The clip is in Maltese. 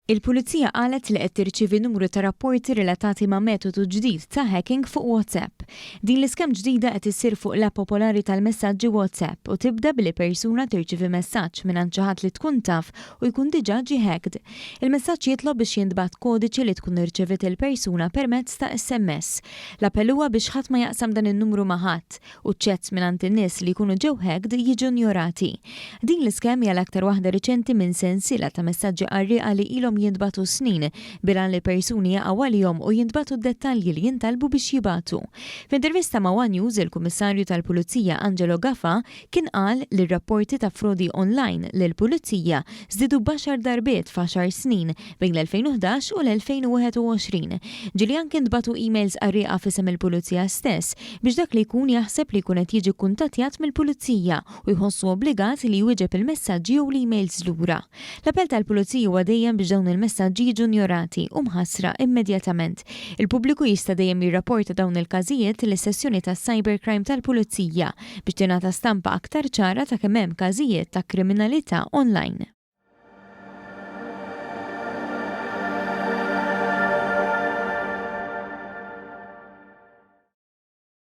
Il-Pulizija qalet li qed tirċievi numru ta' rapporti relatati ma' metodu ġdid ta' hacking fuq WhatsApp. Din l-iscam ġdida qed issir fuq l-app popolari tal-messaġġi WhatsApp u tibda billi persuna tirċievi messaġġ mingħand xi ħadd li tkun taf u jkun diġà ġie hacked. Il-messaġġ jitlob biex jintbagħat kodiċi li tkun irċeviet il-persuna permezz ta' SMS. L-appell huwa biex ħadd ma jaqsam dan in-numru ma' ħadd u ċ-chats mingħand in-nies li jkunu ġew hacked jiġu njorati. Din l-iscam hija l-aktar waħda riċenti minn sensiela ta' messaġġi qarrieqa li ilhom jintbagħtu snin bil-għan li persuni jaqgħu għalihom u jintbagħtu d-dettalji li jintalbu biex jibagħtu. F'intervista ma' One News, il-Kummissarju tal-Pulizija Angelo Gafà kien qal li r-rapporti ta' frodi online lill-Pulizija żdiedu b'għaxar darbiet f'għaxar snin bejn l-2011 u l-2021. Ġieli anki ntbagħtu emails qarrieqa f'isem il-Pulizija stess biex dak li jkun jaħseb li jkun qed jiġi kkuntattjat mill-Pulizija u jħossu obbligat li jwieġeb il-messaġġi jew l-emails lura. L-appell tal-Pulizija huwa dejjem biex dawn il-messaġġi jiġu njorati u mħassra immedjatament. Il-pubbliku jista' dejjem jirrapporta dawn il-każijiet lis-sessjoni tas-cybercrime tal-Pulizija biex tingħata stampa aktar ċara ta' kemm hemm każijiet ta' kriminalità online.